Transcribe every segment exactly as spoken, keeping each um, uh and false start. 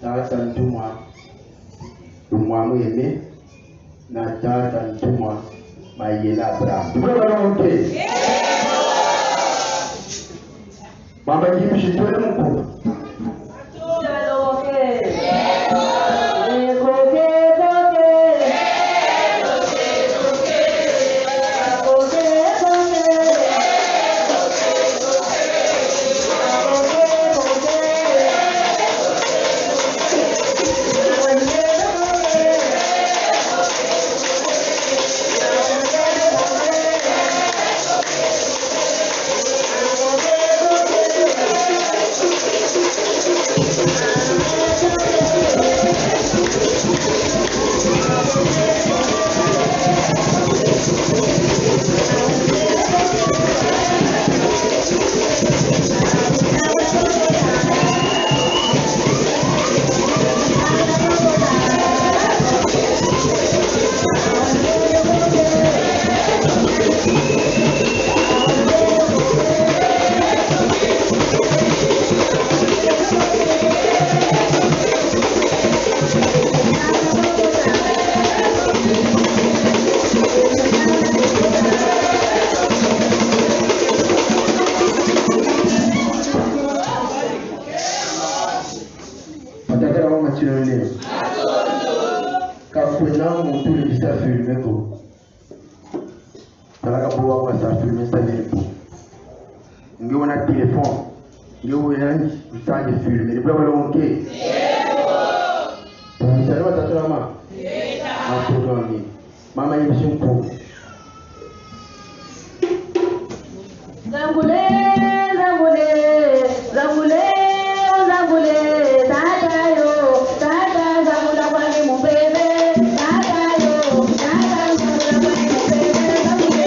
Tata ntumwa, ntumwa mu yeme, na tata ntumwa, mayela Abraham. Tuko balongo ke? Mama Yimshi, twele mu nkumbu. Batata na bamama, tshilole. Ka kwena muntu ulekisa filme ko. Tala ka bo wasa filme, sa nini bo? Nge wena téléphone, nge wena nki, usa nge filme. Ni bula balongo ke? Bisa ni batata na bamama. Matondo mingi. Mama Yimshi, nkumbu. Nzangule, nzangule, nzangule, nzangule, tata yo, tata, nzangula kwani mubebe, tata yo, tata, nzangula kwani mubebe, nzangule.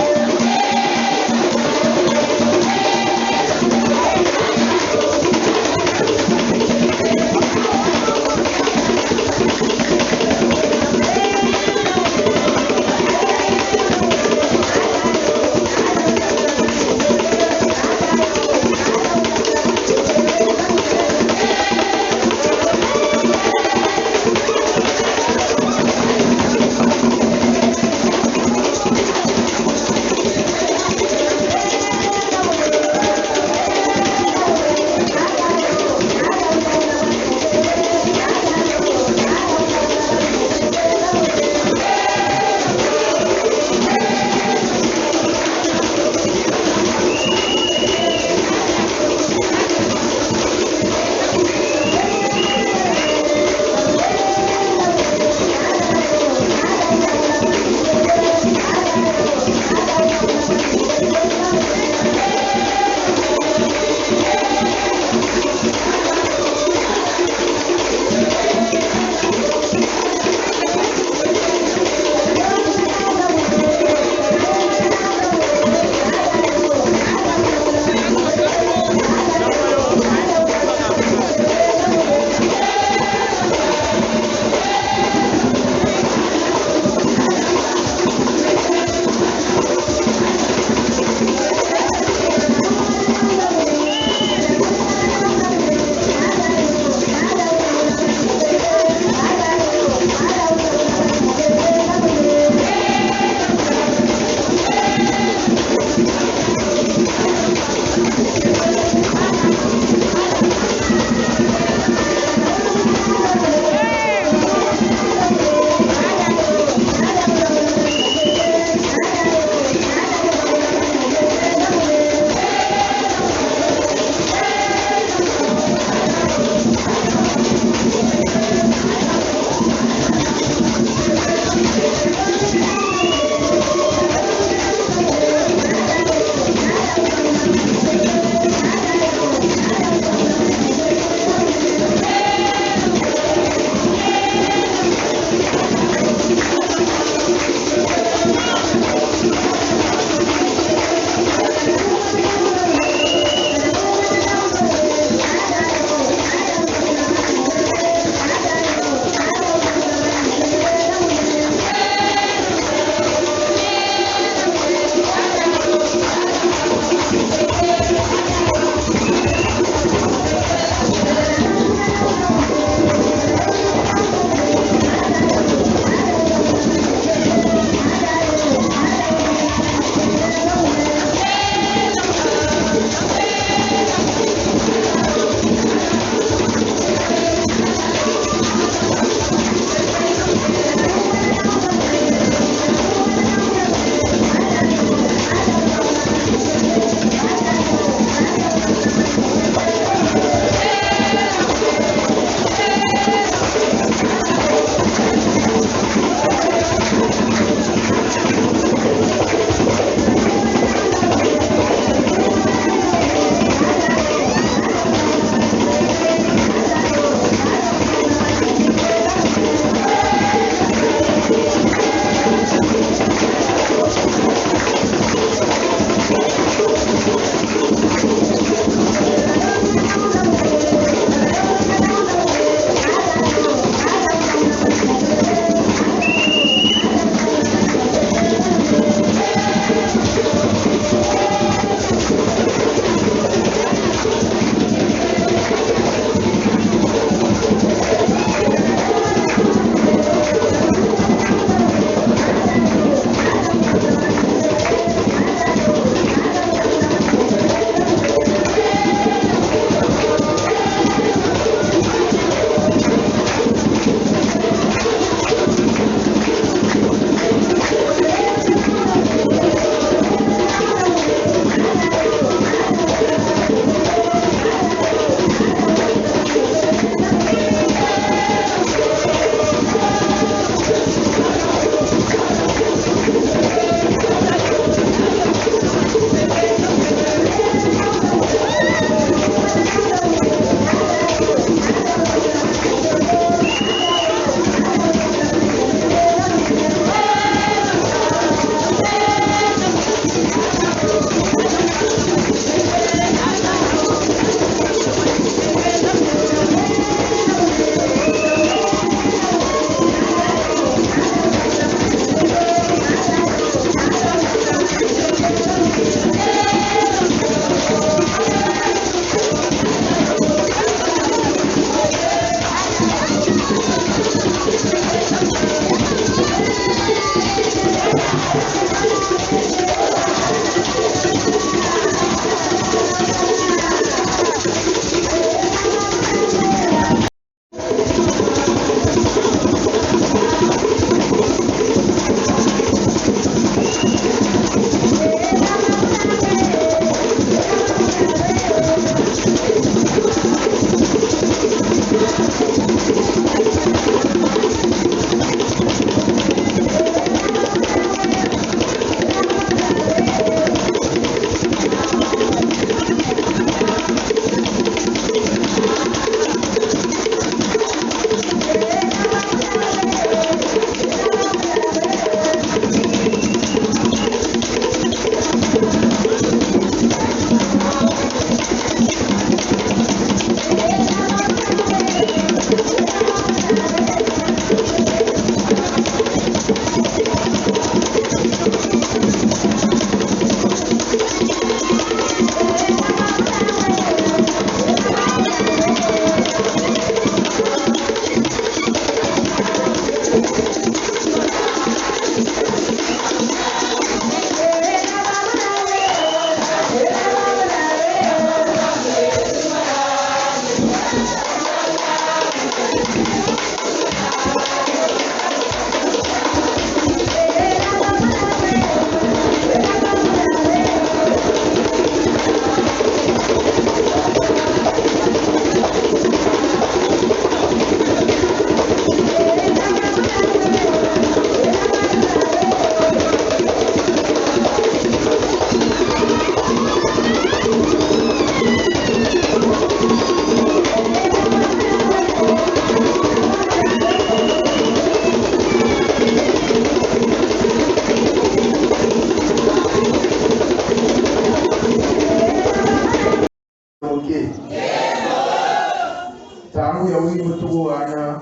Ntangu ya wimbu tuwana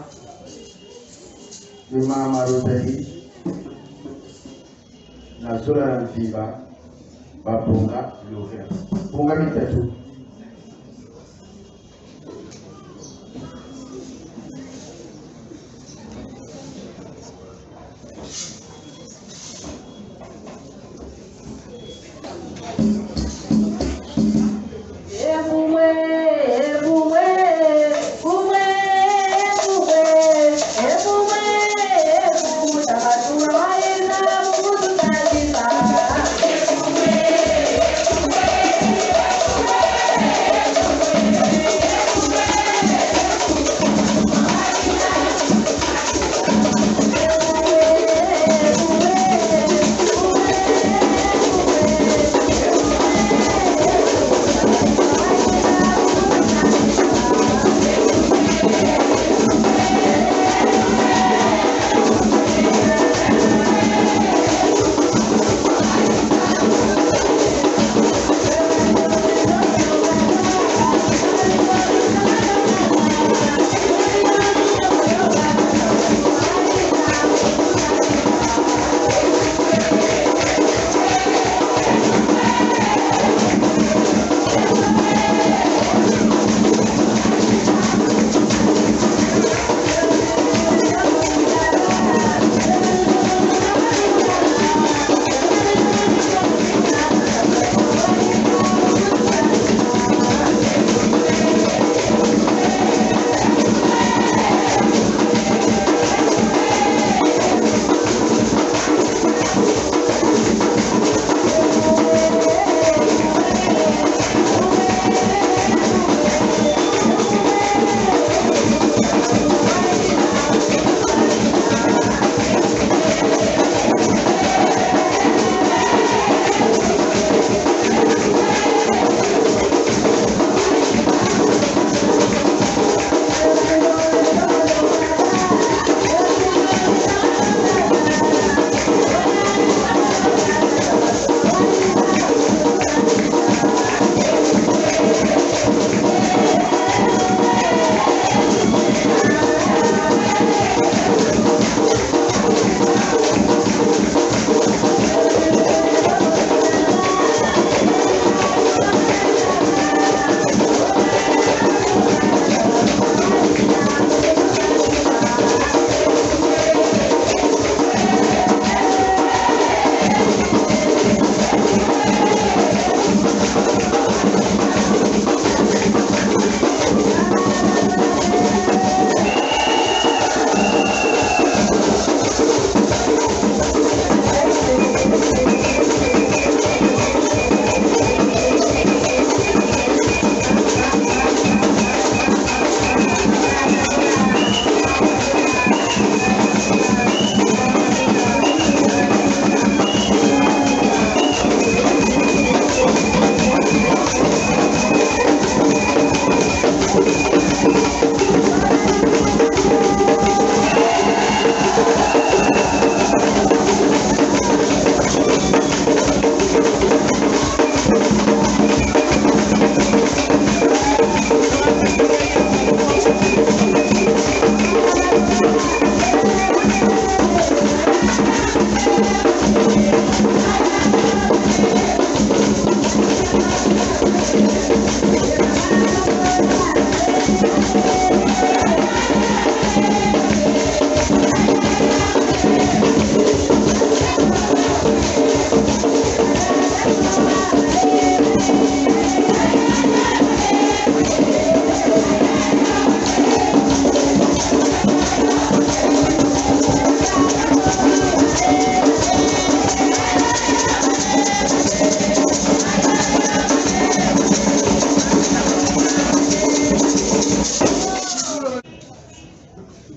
ni Mama Rosalie na Zola na Mvimba, ba mpunga Louvain. Mpunga mitatu.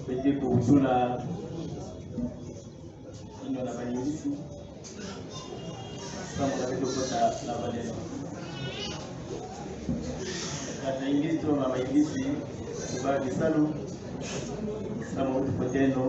Beti kutula ino na bayingisi, samu na beto kota na balelo. Kata ingisi to na bayingisi, ba bisalu, samu na beto kota eno.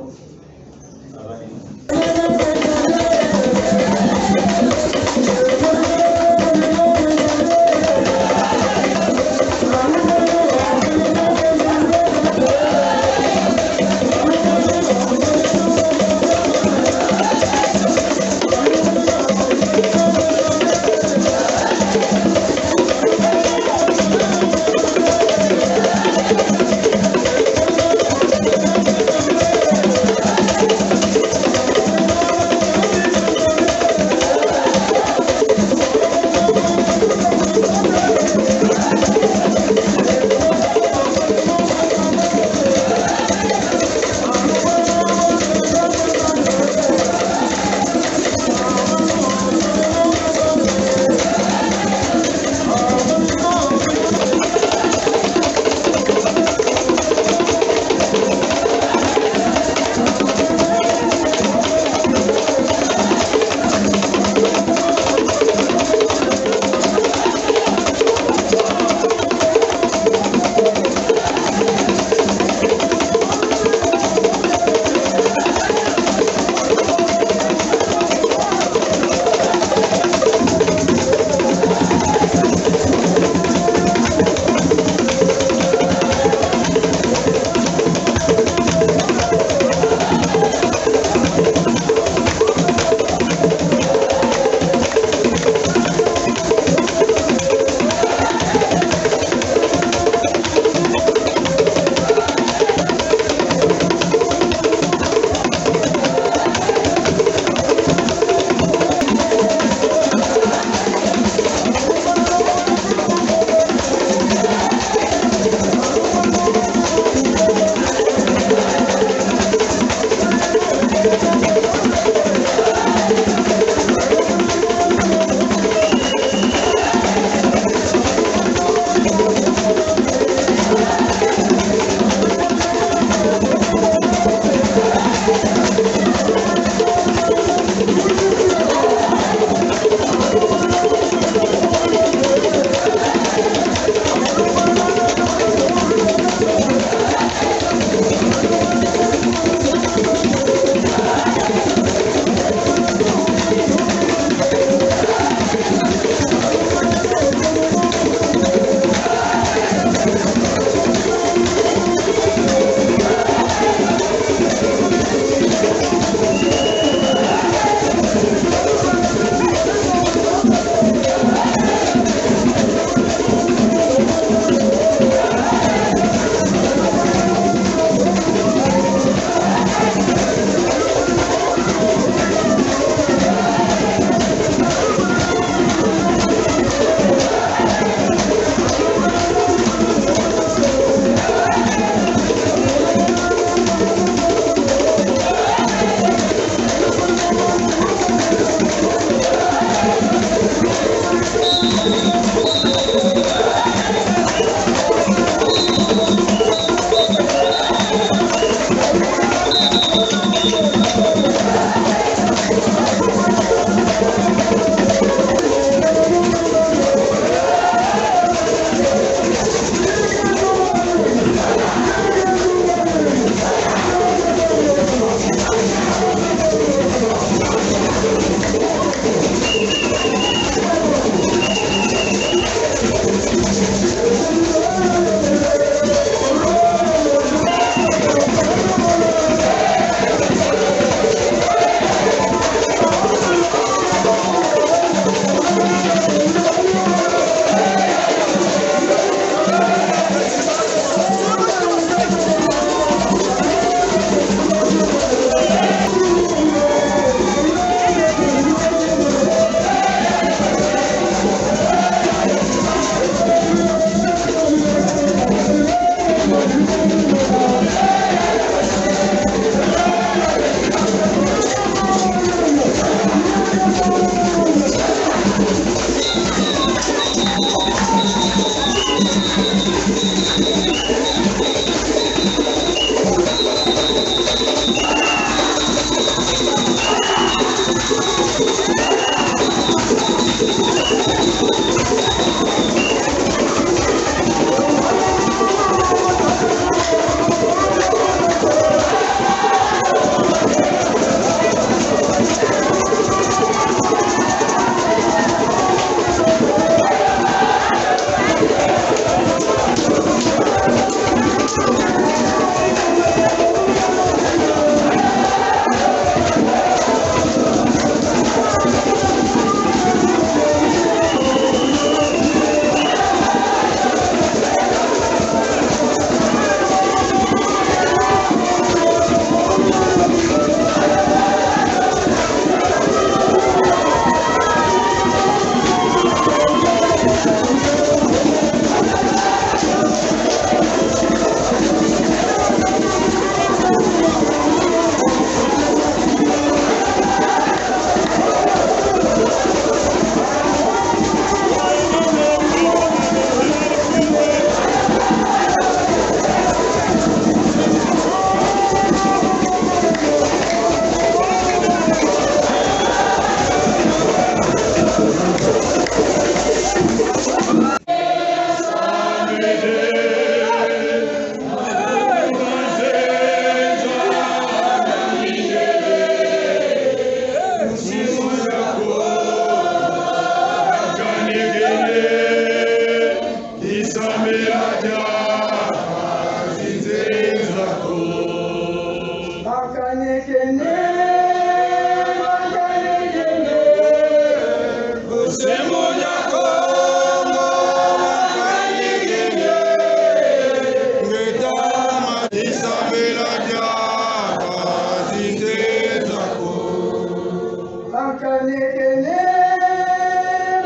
Bakanekene,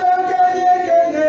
bakanekene.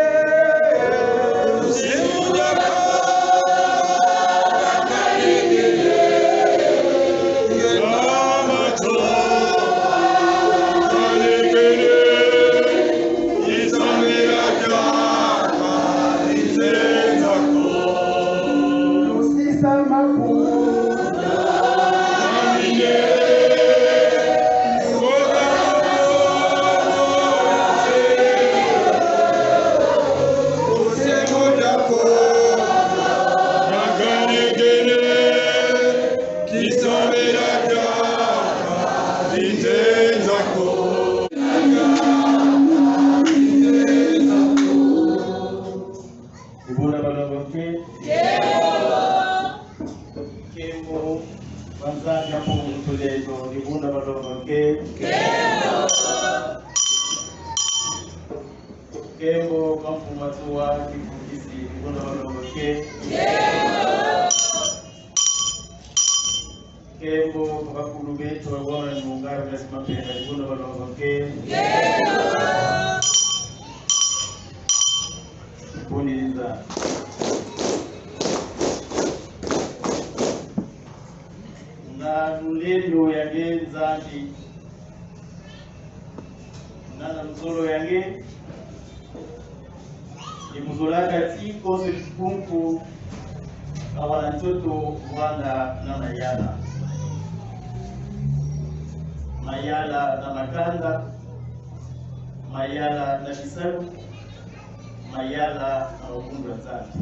Dibundu dia Balongo nke. Nkembo kwa Nzambi a Mpungu Tulendo, Dibundu dia Balongo nke. Nkembo kwa Mfumu a Tuwa Kifukisi, Dibundu dia Balongo nke. Nkembo kwa bakulu beto, bwana Nunga, Grace Mapenda, Dibundu dia Balongo nke. Mpungu Nza. Na lulendo ya nge Nzambi. Na, na luzolo ya nge, i mu zolaka ti konso dikunku, awa na ntoto, vwanda na mayala. Mayala na makanda, mayala na bisalu, mayala na mavungu ya Nzambi.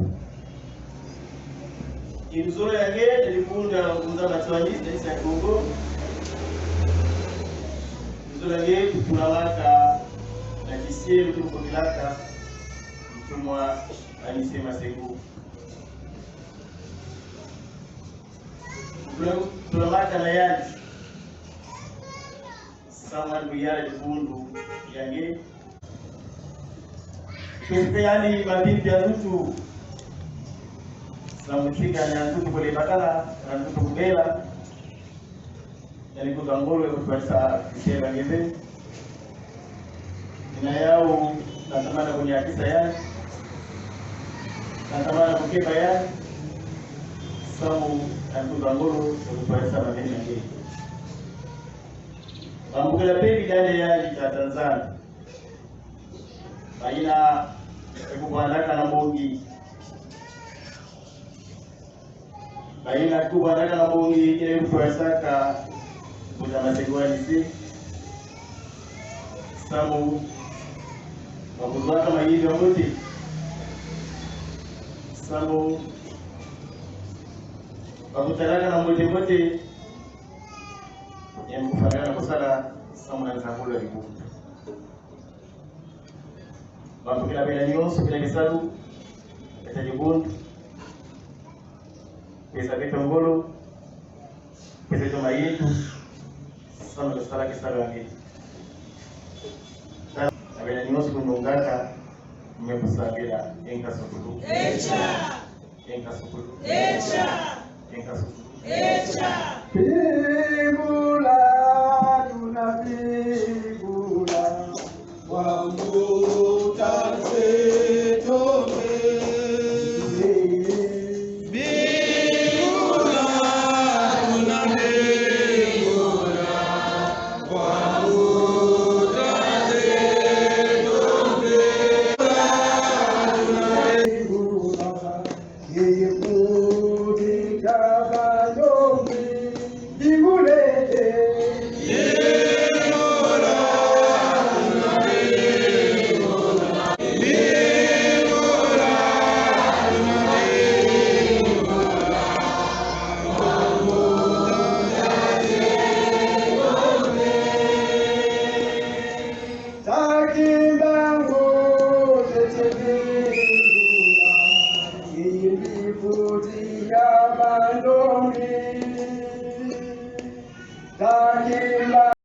I luzolo ya nge, na dibundu dia nza Matswani, na insi ya Kongo. Luzolo ya nge kutulamaka na kisielo, tukubilaka ntumwa Anise Maseko. Kutulamaka na yandi. Samu yandi kuyala dibundu dia nge. Kese yandi mabimbi ya nzutu. Samu tika na nzutu kole bakala, na nzutu kubela. Yandi kuzwa ngolo ya kutwadisa kisielo ya nge ve. Ina yau, na tamana kunyakisa yandi. Na tamana kukeba yandi. Samu yandi kuzwa ngolo ya kutwadisa mabeni ya nge. Bambukila mpe bidale yandi, Tata Nzambi. Bayina ekuvwandaka na mbongi. Ayina kubandaka na mbongi, yina kutwadisaka mbuta Maseki wa Lycée. Samu bakuzwaka mayindu ya mbote. Samu bakutalaka na mbote mbote. Yandi kufwanana kusala samu na nzangulu ya dibundu. Bamvukila bena nyonso, bena kisalu, beta dibundu. Pesa beto ngolo, pesa beto mayindu, samu na kusala kisalu ya nge. Na bena nyonso kunungaka, me kusambila, enka sukulu. Echa! Enka sukulu. Echa! Enka sukulu. Echa! Bingula, tuna bingula. Wa mbuta zeto mpe. Bingula, tuna bingula. Wa mbuta zeto mpe. Tuna bingula. Yeye mbuta ya bandombe, bingulete. Takimbangu tete bingula, yimbi futi ya bandombe. Takimbangu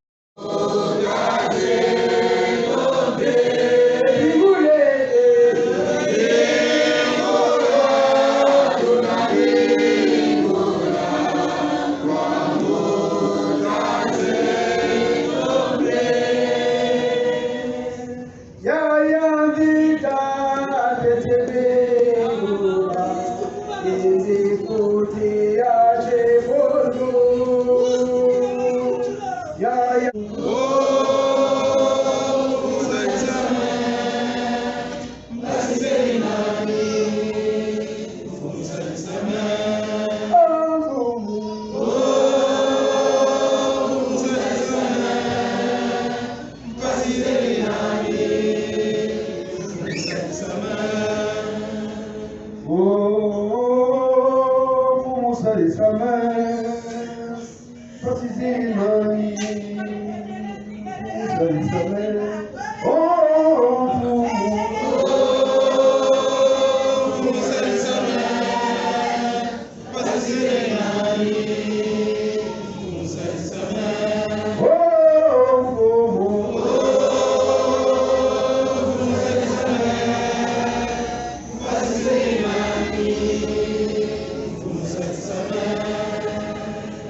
Yaya Vita, tete bingula, yimbi futi ya Chebondo. Yaya. Oh, Mfumu Salisame, mpasi zina nani? Mfumu Salisame. Oh, Mfumu.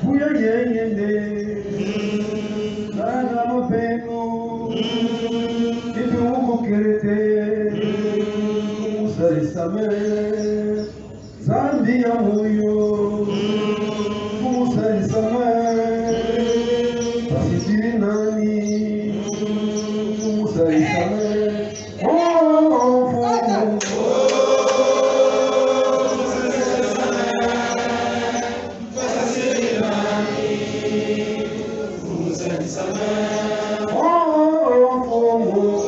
Buya yengende, nana mapeno, kitu kukerete, Mfumu Salisame. Nzambi ya moyo, Mfumu Salisame, mpasi zina nani? Mfumu Salisame. Oh, Mfumu. Oh, Mfumu.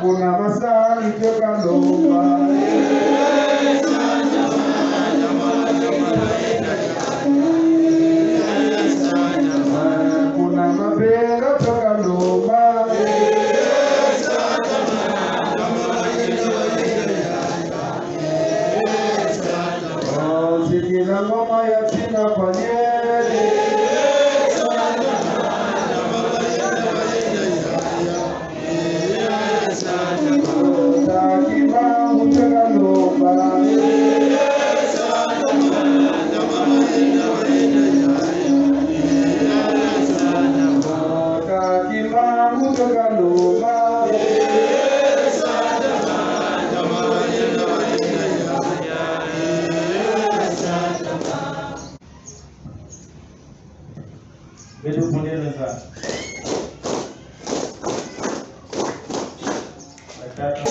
Kuna masani toka lomba. Kuna mabera toka lomba. Nzikila ngoma ya tina panye. Taki bangu teka lomba. Taki bangu teka lomba. Beto kundele Nzambi. Batata.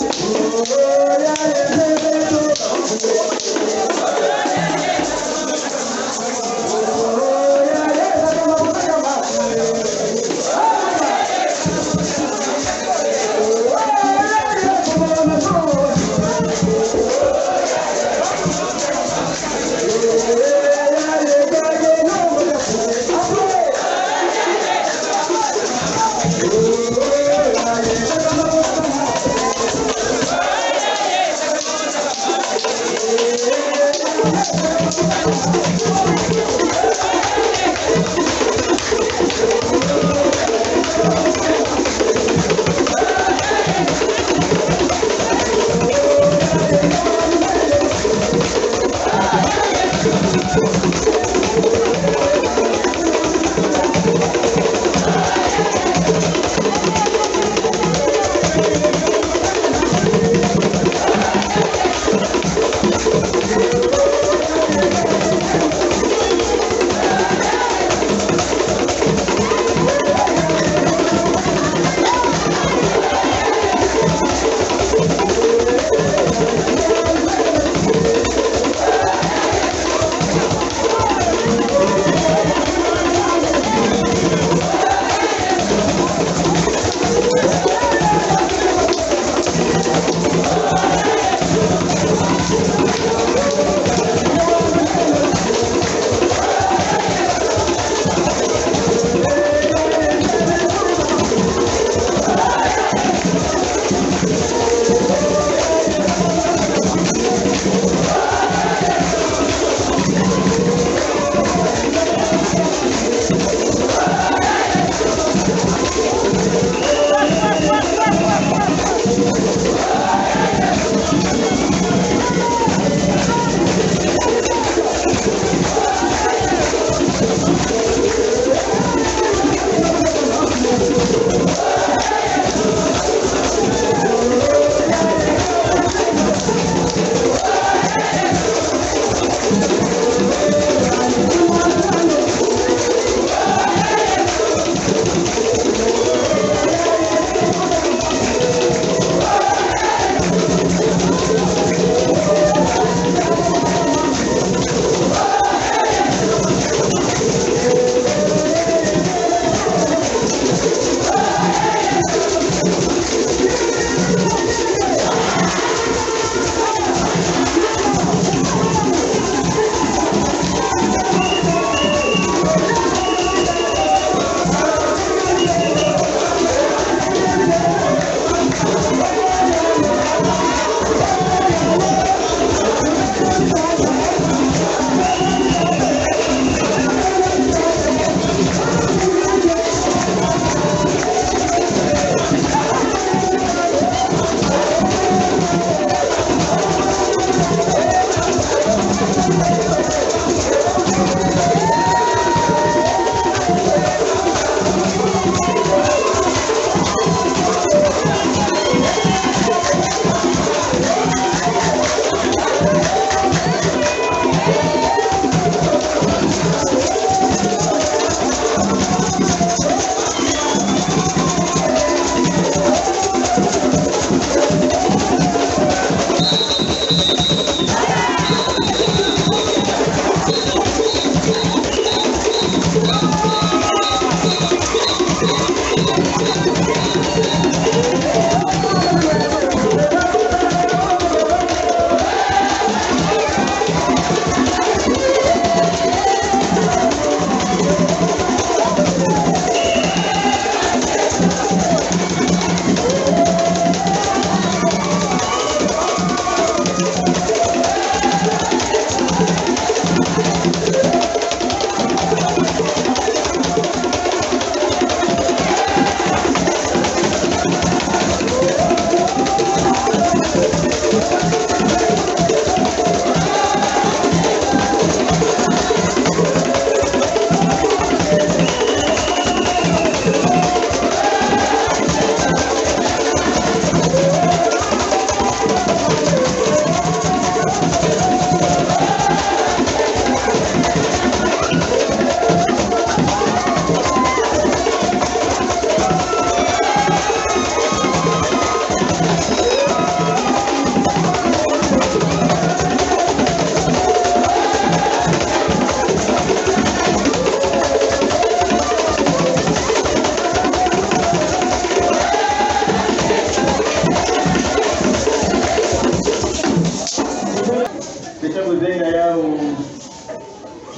Kuzenga yau,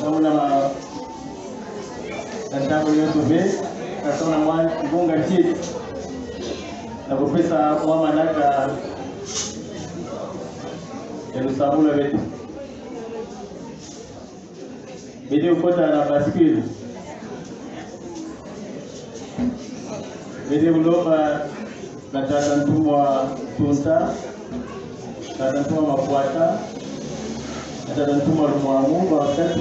na muna ma-, na ntangu nyonso ve, na tona mwa ngunga ti, na kupesa mwa manaka ya lusambulu lwa beto. Bidi kukota na bascule. Bidi kulomba na tata ntumwa Tunta, tata ntumwa Makwata, na tata ntumwa Lumwamu, batatu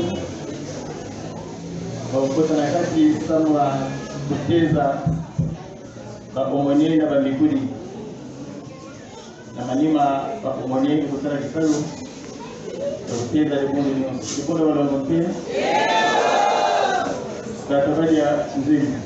bakukota na kati samu na kuteza ba aumônier na ba mikudi. Na manima, ba aumônier ke kusala kisalu ya kuteza dibundu nyonso. Dibundu balongo mpe. Tata badia nzimbu.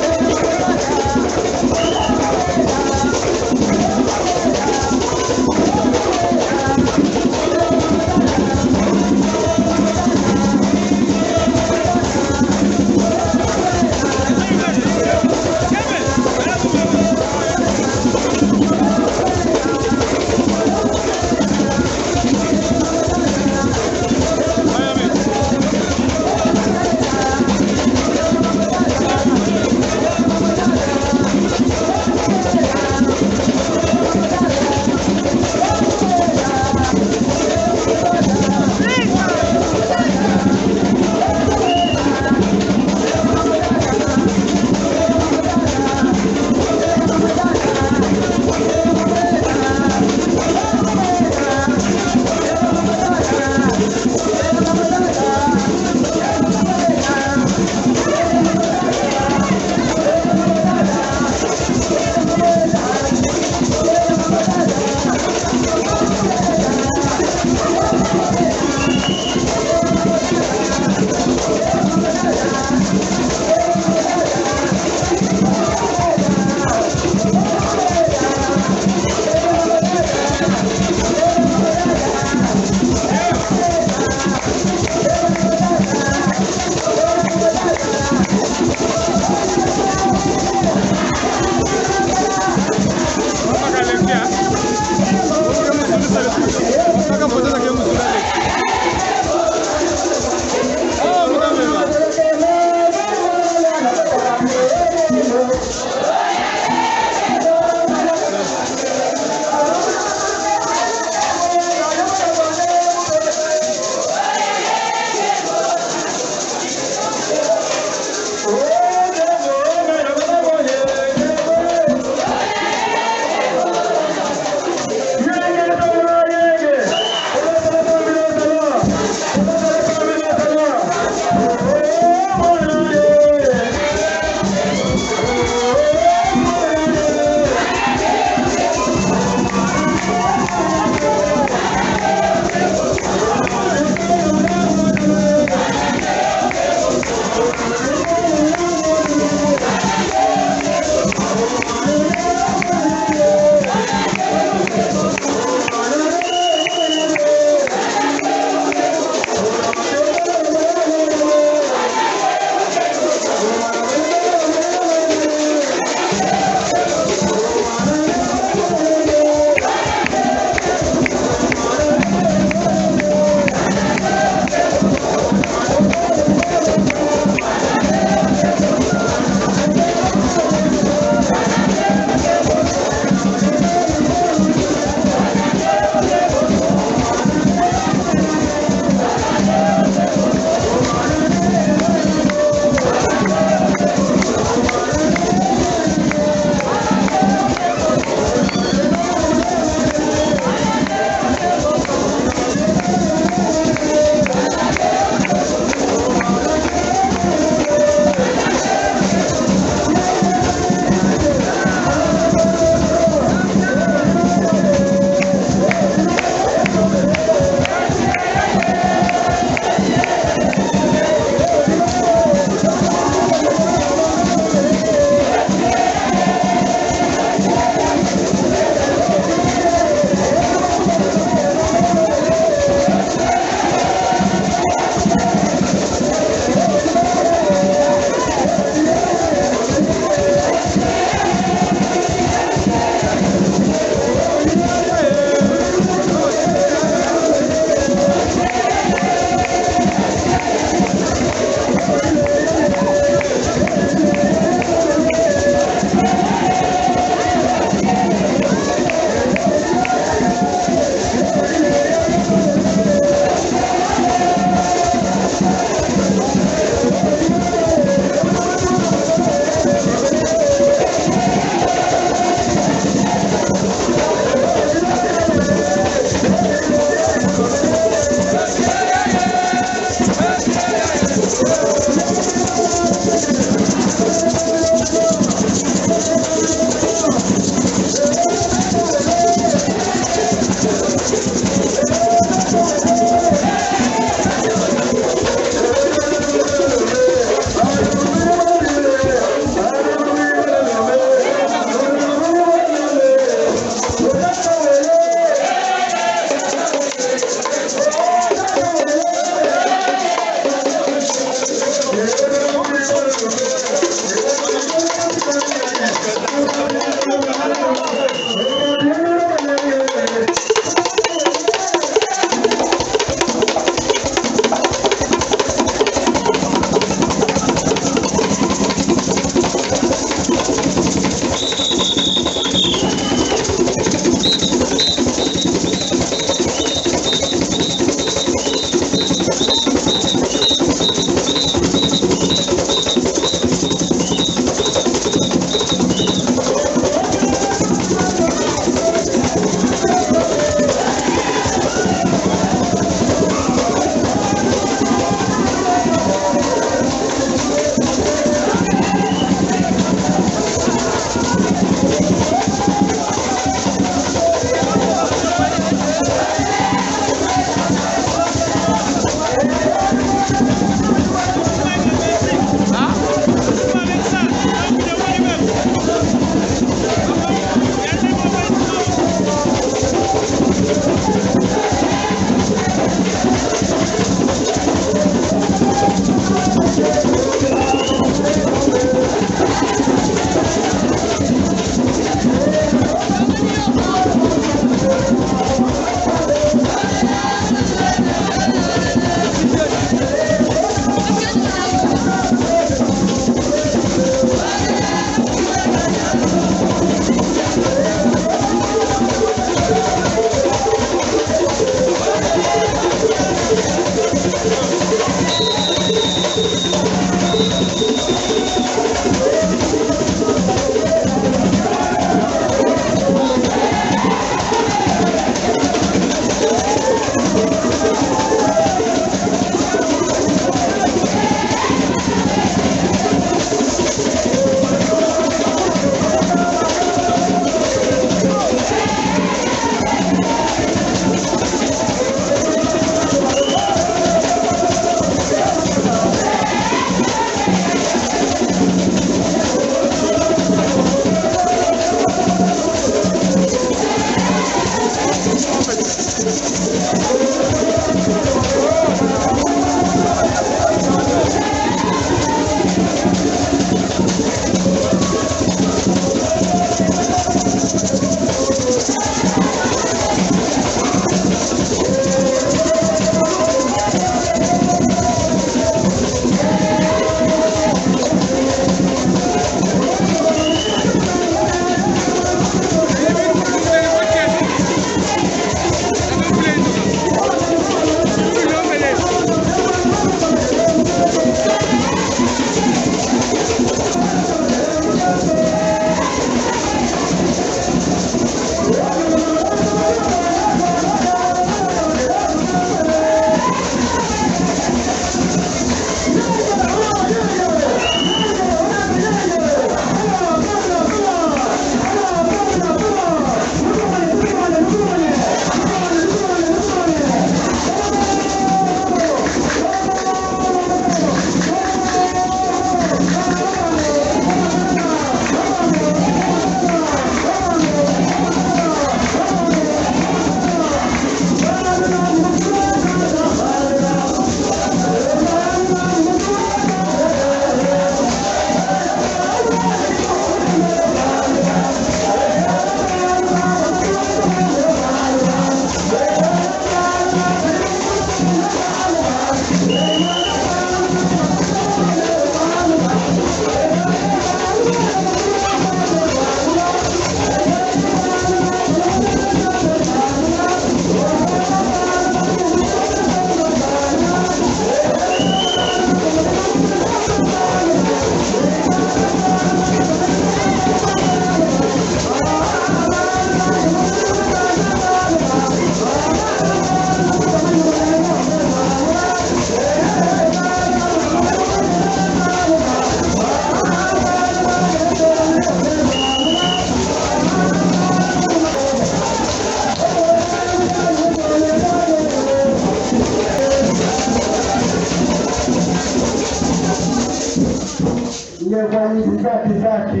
Nge kwa ngi bizaki zaki.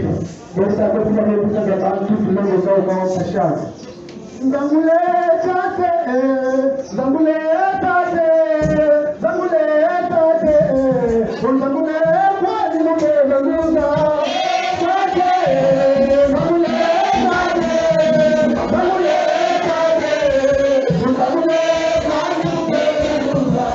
Besa ko pila me buta ga bantu bilongo zau kwa pasha. Nzangule tate, eh, nzangule tate, nzangule tate, eh, nzangule kwa ni mo ke nzanguza. Tate, eh, nzangule tate, nzangule tate, nzangule kwa ni mo ke nzanguza.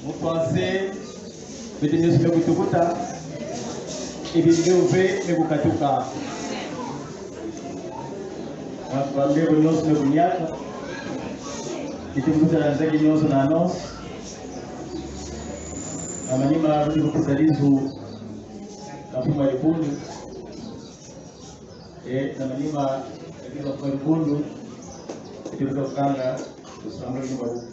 Mu français, beto nyonso me kutukuta, e bimvio mpe me kukatuka. Ba-, bambevo nyonso me kunyaka. Beto me kutala nzaki nyonso na annonce. Na manima, beto me kupesa lisu na mfumu a dibundu. E, na manima, e, na mfumu a dibundu, beto me kukanga lusambulu lwa mabuku.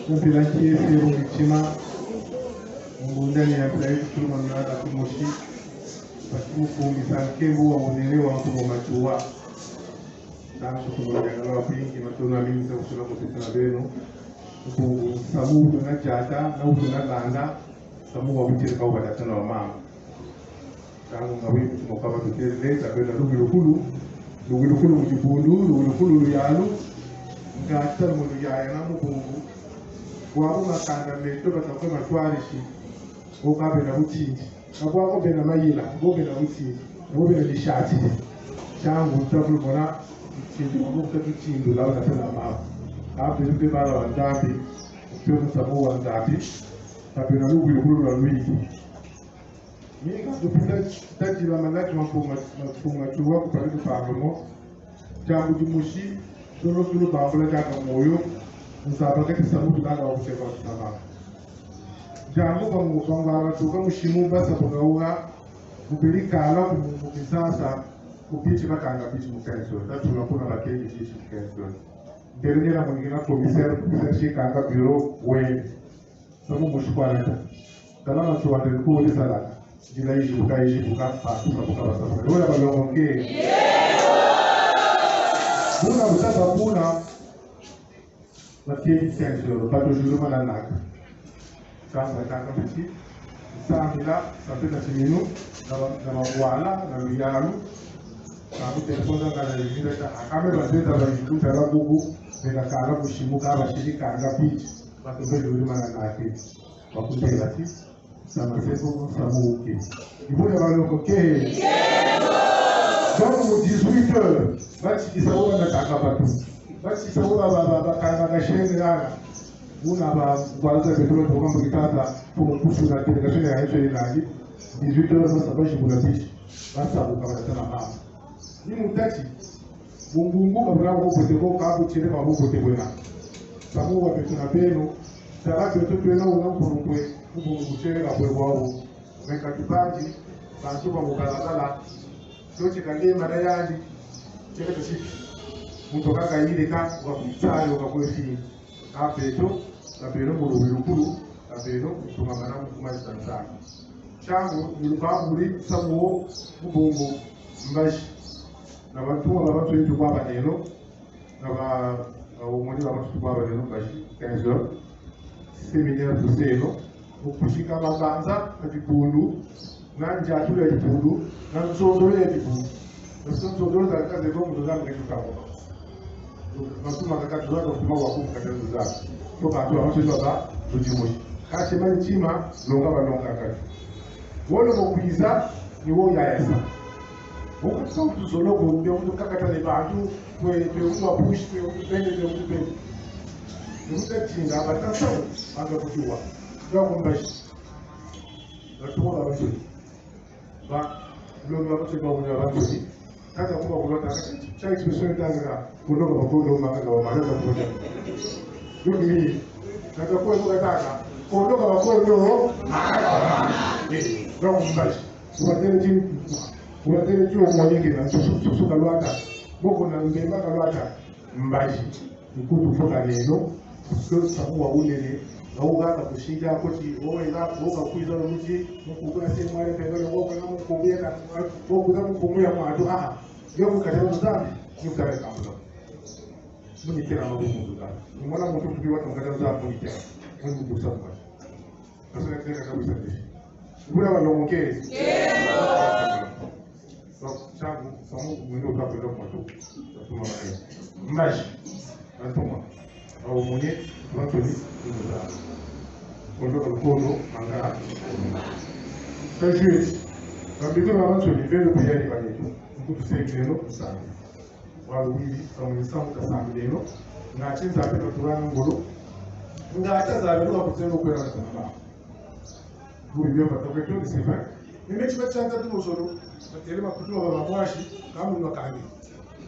Mpila kiese mu mitima, mu mbundani ya mpila yetu tulumanina na kumosi, basi mu kungisa nkembo wa unene wa Mpungu Matsoua. Ntangu tukumona diangala wa kwingi, matondo mingi za kusula kuteta na beno. Mpungu, samu tuna diata, na tuna landa, samu wa kuteka wa tata na wa mama. Ntangu nga wi mutu mokaba tutele, tabena lungilukulu, lungilukulu mu dibundu, lungilukulu luyalu, nga tala mu luyaya na mu bungu. Bwabu makanda meto batakwe matwarisi, o kabena butindi. Na bwabu bena mayela, bo bena butindi, bo bena disati. Ntangu tabulu mona, tindi, mona tutindi, la na tena mama. Kabe mpe bala wa Nzambi, mpe musamu wa Nzambi, kabena lungilukulu lwa lwingi. Mingi tupita tadila manati ma Mpungu, ma Mpungu Matsoua ku Palais du Parlement. Diambu dimosi, zolo zolo bambula diaka moyo, nzaba kati samu tulanga wa kuteka wa kusaba. Diambu bangu, bangu abatuka musimu basa bangauga, kubeli kala ku mu Kinshasa, ku beach bakanga beach mu quinze heures. Tatula kuna bakenge beach mu quinze heures. Ndele ngena mungina commissaire, commissaire si kanga bureau, we. Samu musi kwa leta. Tala na tuwa ndele kuwe salaka. Dila izibuka, izibuka, pa, sabuka, ba, sabuka. Lola balongo ke. Buna butata buna. Bakenge quinze heures. Bato zulu mana naka. Sasa kaka bisi. Sambila, sambila siminu. Na ba, na ba wala, na luyalu. Samu telefone za kana zizira ta. Akame ba zeta ba izibuka la kuku. Bena kala musimu ka ba sidi kanga beach. Bato mpe lulu mana naka. Bakutela ti, sama seko, sama uke. Ibuna baloko ke. Donc, mu dix-huit heures, batsikisa wo na kaka bato. Batsikisa wo ba, ba, ba, bakanga na chaîne yana. Buna ba, kwa za beto, beto, kwa mbuki tata, pour kusu na délégation ya F A nani. Dix-huit heures, basa, basi bula bishi. Basa, bukabata na mama. Ni mu tati, bungungu ka buna bubote bo, ka butiele ka bubote bwena. Samu wa beto na beno, tala beto twena una mvurukwe, kubungu tiele ka bwe bwabo. Meka tubandi, bantu ba mu balabala, toti kale mana yandi, tiele ka siki. Muntu kaka yile ka, wa kutsali, wa kwe fini. Ka beto, ka beno mu lungilukulu, ka beno mu tungamana mu kuma zitantana. Ntangu, ni lubambuli, samu wo, mu bongo, mbazi. Na bantu, na bantu yetu kwa baneno, na ba, na omoni na bantu kwa baneno, mbazi, quinze heures. Séminaire tuseno, mu kusika mabanza, na dibundu, na ndiatulu ya dibundu, na nzondolo ya dibundu. Parce que nzondolo za kaka zeko mu nzonza mwe tuka mo. Masuma kaka tuza kwa kuma wa kumu kata nzonza. To ka tu awa tuza ba, tuti mo. Kasi mani tima, longa ba longa kaka. Wolo mo kwiza, ni wo yayasa. Wo kusa tuzolo ko, mbe wo kakata ne bantu, kwe, kwe wo push, kwe wo bende, kwe wo bende. Ni wo tinda, ba tasa, anga kutuwa. Ndio kumbashi. Batuwa ba basuri. Ba, lo ba basuri ba wuna ba basuri. Kaka kuba kulota, kaka, cha expression tanga, kuloka ba kulo, maka ba maka ba kulo. Yo ni, kaka kulo kaka, kuloka ba kulo, maka ba maka. Eh, ndio kumbashi. Kubatele ti, kubatele ti o mwanike na, susu, susu kalwata. Boko na mbemba kalwata. Mbazi. Nkutu mfuka lelo, parce que samu wa unene, na ugaka kusinja koti, o ela, o ka kwiza na muti, mu kukula se mwale pembele, o kana mu kubieka, o kuza mu kumu ya mwatu, ah, yo kukatela Nzambi, yo kutale kambula. Muni tena mabu muntu ka. Ni mwana muntu kubi watu mkatela Nzambi muni tena. Muni kusa mwa. Parce que tena kabisa. Bula wa longo ke. Donc, ntangu, samu, mwendo ka kwenda kwa tu. Tuma kaya. Mbazi. Antuma. Au mwenye, wantoni, imuza. Kondo ka kondo, manga. Sajuet. Bambiko na wantoni, belo pia ni banetu. Nkutu se belo, sa. Wa wili, samu ni samu ka samu lelo. Nga tinza pena turana ngolo. Nga ata za belo ka kutelo kwela na tamba. Buri bia batoke to, c'est vrai. Mais meti ba tshanta tu mosolo, batele makutu ma bamwasi, ka munu wa kangi.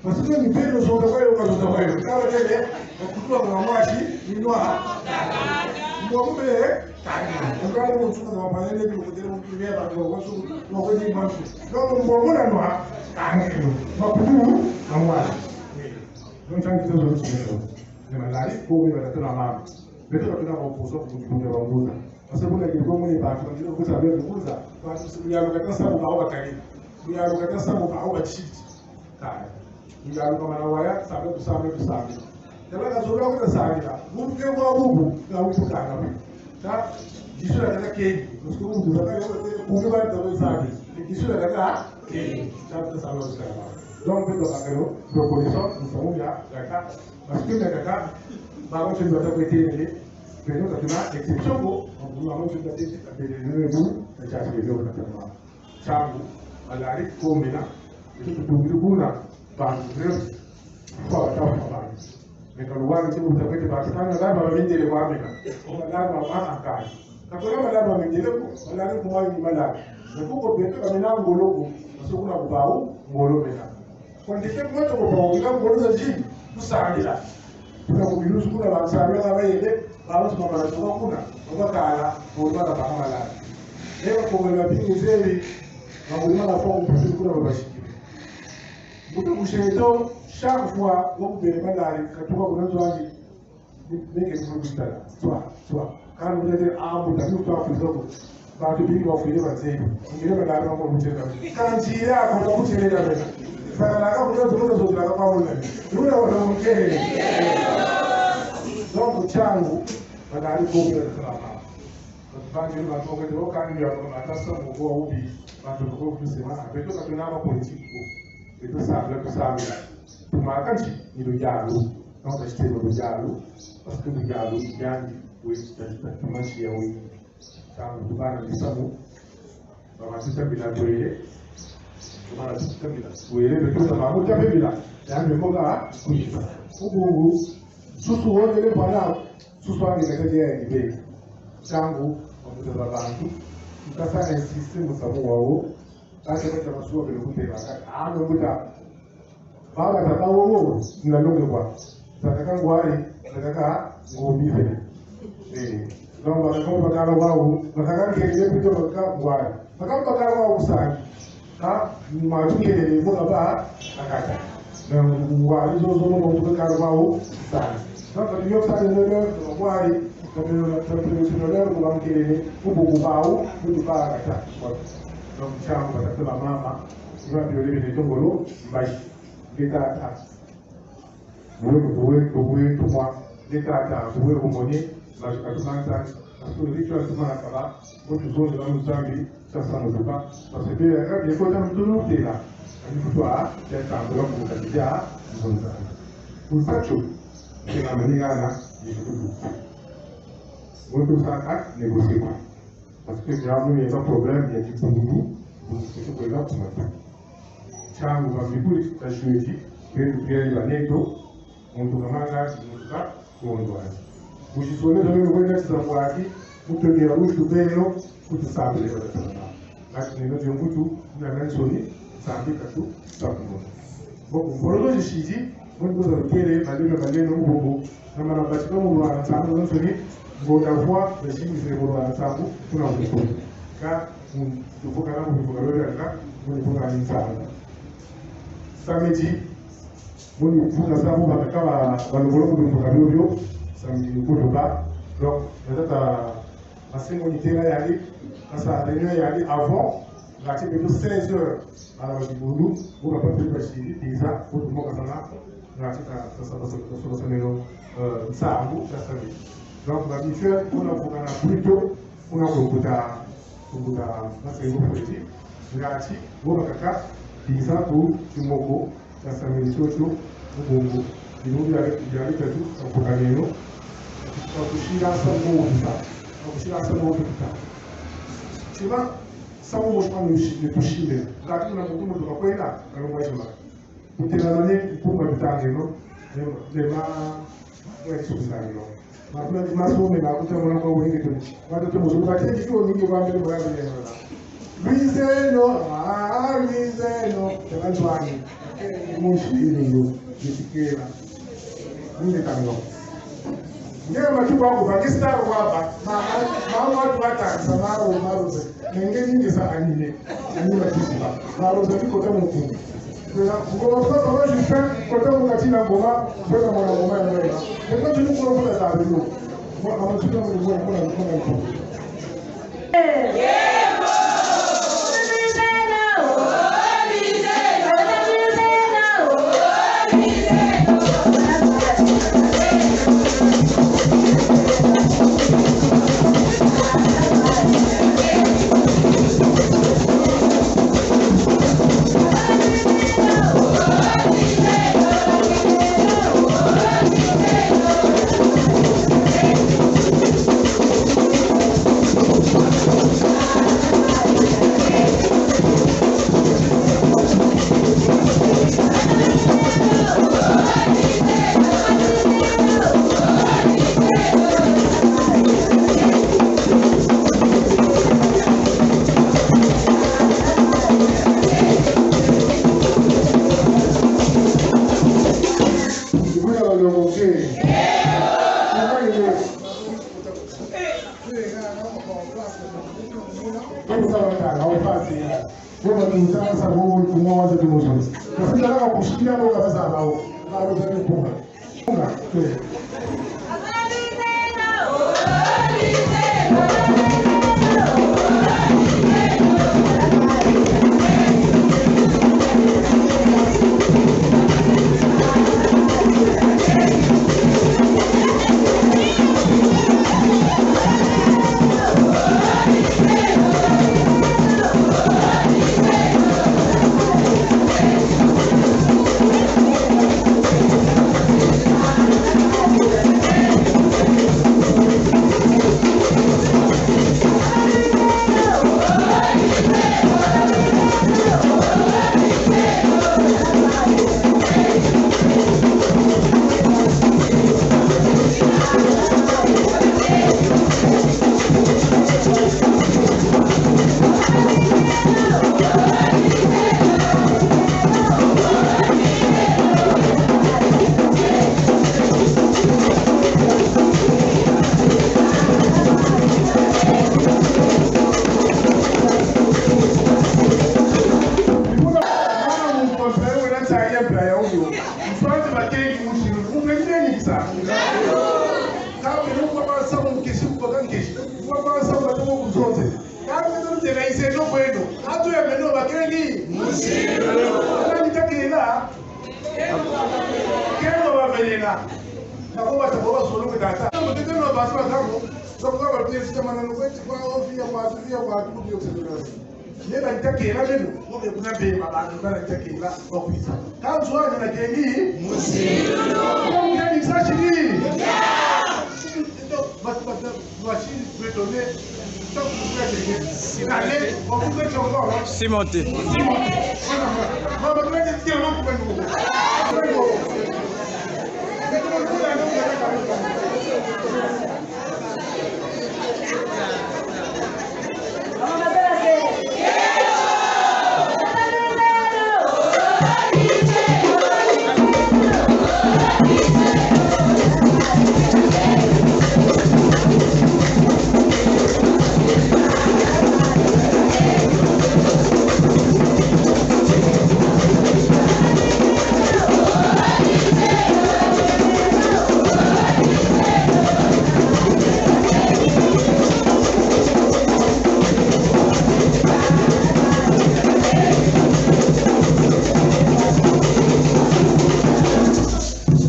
Parce que ni pelo zonza kwa yo, ka zonza kwa yo. Ka batele makutu ma bamwasi, munu wa kangi. Mbo mbe kangi. Ndio mtu na mabaya ni kutele mtu mbe ba kwa su, kwa kwa ni mtu. Donc mbo muna nwa kangi. Makutu ma mwasi. Donc tangi zo zo. Ni malari, ko ni batatu na mama. Beto ka tuna ba opposants ku bundu ya bangunza. Parce que buna nge kwa mwe bantu, bantu ku sambila ngunza, bantu si luyalu kata samu bawu bakali. Luyalu kata samu bawu batshidi. Kaya. Luyalu ka mana waya, sambila tusambila, tusambila. Tala ka zola kuta sambila. Muntu ke mwa bubu, na utukana. Ta, disu ya kata kengi. Parce que muntu zaka yo, kumi ba ta sambila. Disu ya kata kengi. Ta, ta sambila, tusambila. Donc, beto bakala, reconnaissant, nous savons bien, la carte. Parce que na kaka, bango nshoni bata kwetelele, beno ka tuna exception ko, bango nshoni bata kwetelele, bu, na chasi beno na tama. Ntangu, malari, komena, beto tutungidi kuna, bantu, bref, kwa bata kwa bantu. Mais ka luwani ti buta kwete bantu, kana la ba mindele kwa mena. Kwa la ba ma akai. Ka kwa la ba mindele ko, malari kuma ni malari. Mais kuko beto ka mina ngolo ko, parce que kuna ku bawu, ngolo mena. Kwa ntete moto ko bawu, ika ngolo zazi, tusambila. Kuna ku bilusu kuna bansambila bayele, bawu sima bana tuka kuna, bakala, kwa bana ba malari. Eba kwa mwe bingi zebi, mabuli mana kwa kupusi kuna babashiki. Mbuta Museto, chaque fois, wo kubele malari, katuka kuna nzo andi, menge kufuru kutala. Swa, swa. Kana mbuta te, ah, mbuta, ni kwa kufuru. Bantu bingi bafwidi banzebi. Ngile ba dama kwa mutela. Kanti ya kwa mutela da bena. Saka na ka mutela zozo zozo na kwa mutela. Luna wana mutela. Donc, ntangu, banali ko mutela salama. Bantu bangi ni bantu kwa kwa kani ya kwa matasa mwa ubi. Bantu kwa kusema, beto ka tuna ba politique ko. Beto sambila, tusambila. Tuma kanti ni luyalu. Donc, acheter le luyalu. Parce que luyalu, yandi, oui, c'est un, c'est un match, oui. Ntangu tubana misamu, bama tuta bila twele, tubana tuta bila twele, beto na mamu ta bila, ya mbe mboka kuiza. Ubungu, susu wonele bana, susu ande kata ya ibe. Ntangu, bamuta ba bantu, nkasa insiste musamu wawu, kasa kata masuwa bele kutela, kata, ah, mbuta, baba tata wowo, na longe kwa. Tata ka ngwari, tata ka ngombe. Eh. Donc, baka kwa bakala wawu, baka nkele plutôt baka ngwari. Baka bakala wawu sani. Ha? Matu kele, mbo ba, akata. Na ngwari zozo, mbo bakala wawu sani. Donc, baka nyo sani, nyo, nyo, ngwari, na nyo, na nyo, na nyo, na nyo, kwa nkele, kubo kubawu, kubo ba, akata. Donc, ntangu, batata na mama, iba biole bene tongolo, mbashi. Nge tata. Buwe, buwe, buwe, tumwa. Nge tata, buwe, bumoni. Mbashi katumanta. Parce que le rituel tumana kaba. Bo tuzonzela mu Nzambi. Sasa mutuka. Parce que ya kabi kota mutulu tela. Ani kutwa, ya tambula mu kati ya. Zonza. Kusacho. Kena maningana. Ni kutu. Bo tusaka, négocier. Parce que ntangu yena problème ya kibundu, bundu kitu kwenda ku matu. Ntangu ba mikuli ta shweki, beto pia ni baneto, muntu ka manga, muntu ka kondwa. Busi sole sole kwenda tisa kwaki, kutu ya busi beno, kutu sambile kwa tana. Ngati neno dio mbutu, na mansoni, sambi katu, sambi. Bon, mbolo zisidi, bon, kuza lukele, baleme, baleme, ubongo. Na mana batika mu Rwanda, ntangu zansoni, ngonda vwa, basingise mu Rwanda, ntangu, kuna mbutu. Ka, mu, tuvuka na mbutu, ka, mu, tuvuka na ntangu. Samedi, mu, tuvuka ntangu, bakaka ba, balongolo mu, tuvuka bio bio, samedi, kutuka. Donc, na tata, parce que mu, nitela yandi, parce que réunion yandi, avant, ngati beto seize heures, bana ba kibundu, bu ba papiri basidi, biza, bu tumoka sana, ngati ka, sa, sa, sa, sa, sa, sa, neno, euh, nsangu, sa, sa, sa. Donc, ba mission, kuna vukana plutôt, kuna kumbuta, kumbuta, parce que vous pouvez dire, ngati, bu bakaka, biza, ku, kimoko, sa, sa, neno, chocho, mubongo. Bino bia, bia, bia, tu, sa, kuka neno, sa, kusila, sa, mo, sa, kusila, sa, mo, sa. Tima, samu mosi kwa nushi, ni kushime. Ngati kuna muntu muntu kakwenda, kalomba jima. Kutela mane, kumba bitangeno, nema, nema, kwa isu bitangeno. Makuna di maso me na kuta mwana kwa wenge tu. Watu tu musu, kwa teki kwa mingi kwa mbele kwa mbele. Lwizeno, ah, lwizeno, tela twani. Mushi ilo yo, bisikela. Nge tango. Nge matuba ko ba nge star wa ba. Ma, ma, ma, watu wata, sa maro, maro se. Nge nge sa anime. Anime tusi ba. Maro se ni kota mutu. Kwa, kwa, kwa, kwa, Justin, kota mu kati na ngoma, kwa mwana ngoma ya ngoma. Nge kwa tunu kwa kwa za bilo. Bo batutanasa, bo, bo, bo, bo, bo, bo. Kasi tala bakushikilia bo ka bazaba bo. Ba bazaba bo. Bunga, eh. Mwana muntu wa Nzambi wena nzaya bra ya uyo. Mfati bakengi musi, umengeni kisa. Kape no kwa samu nkisi, kwa nkisi. Kwa samu bato kuzonze. Kaka tuzela izeno kweno. Atu ya meno bakengi. Musilu. Kani takila. Keno bavelela. Na kwa bata kwa solo kwa tata. Mutete no batu bakabo. Soko kwa batu ya sita manano kwa kwa ofia kwa ofia kwa kwa. Ye bantakela beno, mo be kuna bemba bantu bantakela, bakwisa. Kanzwa ni na kengi. Musilu. Kengi sa shiri. Bat, bat, bat, machine bétonnier. Tant que vous faites, allez, on vous met encore, hein. Cimenté. Cimenté. Voilà, voilà. Mama, tu vas dire, tiens, on va couper le boulot.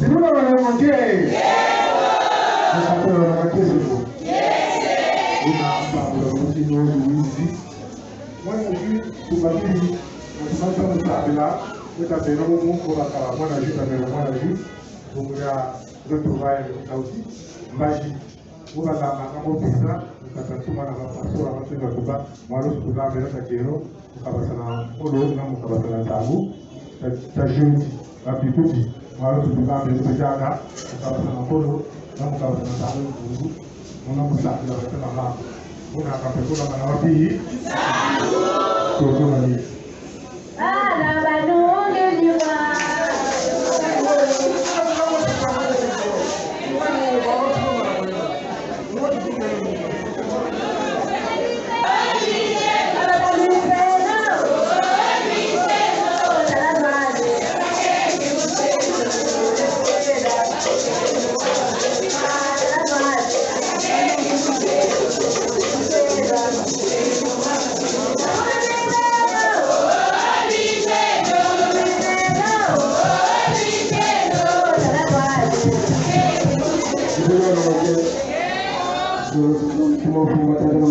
Bimuna bana monte. Nsape bana makeseko. Ina bambu ya mutino wizi. Mwana ju tubakiri, na tumata musabila, kuta beno mu moko bakala mwana ju, tabela mwana ju, bungu ya retrouvailles ya Kauti, mbazi. Kuba la manga mo pesa, kata tuma na ba pastor, ba tuma kuba, mwalo sukula mera takero, mukabasana nkolo, na mukabasana ntangu, ta, ta jeudi, ba pikuti, mwalo sukula mera takaka, mukabasana nkolo, na mukabasana ntangu, muna musakila batema mama. Muna kapekula mana wapi? Toto mani. Bana banungi ni ba.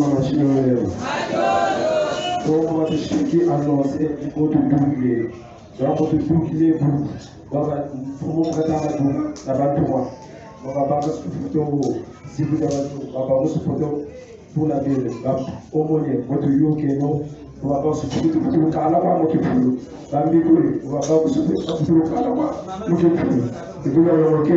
Machine. Comme tu sais qui annonce et qui compte double. Donc, tu doubles les bouts. Baba, pour mon frère, dans la boue, la boue, toi. Baba, baba, c'est pour toi. Si vous avez, baba, c'est pour toi. Pour la belle, baba, au moins, moi, tu y es, ok, non. Baba, c'est pour toi, pour le calme, moi, tu peux. Bambi kule, baba, c'est pour toi, pour le calme, moi, tu peux. Et vous, ok.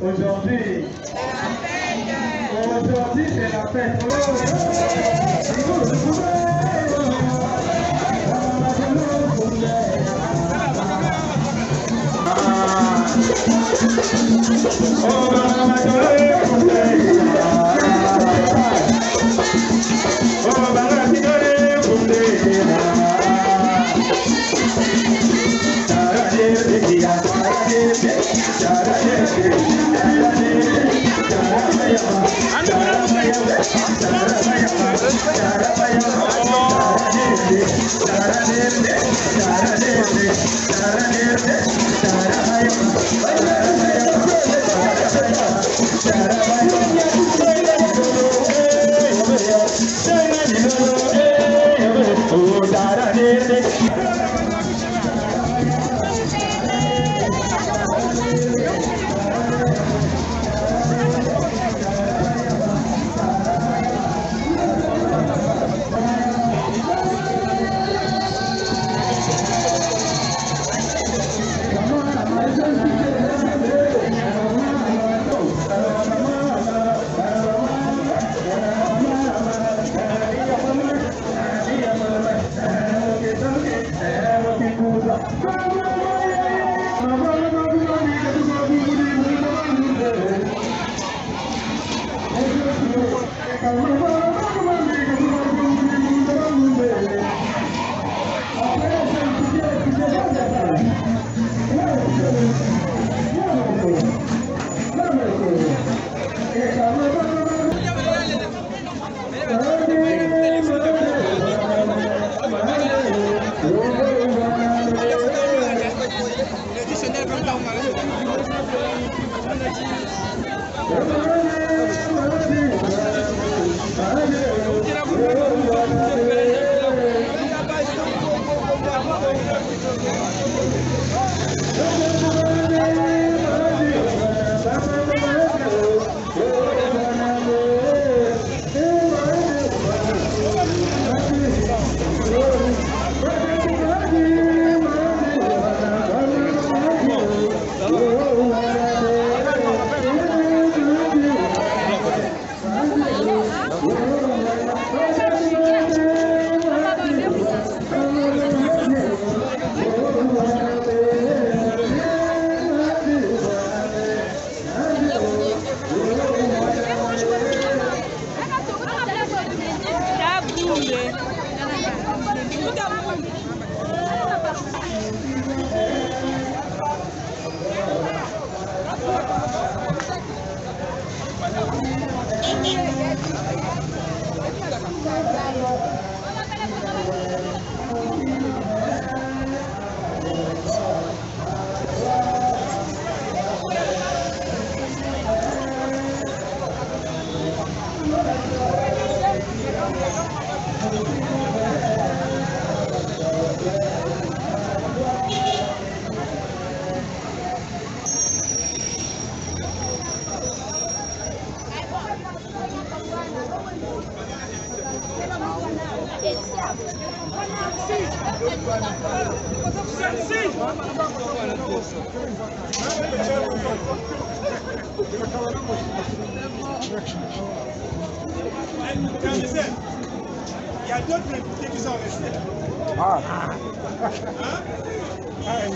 Aujourd'hui, aujourd'hui, c'est la fête. Il y a d'autres députés qui sont restés. Ah. Hein?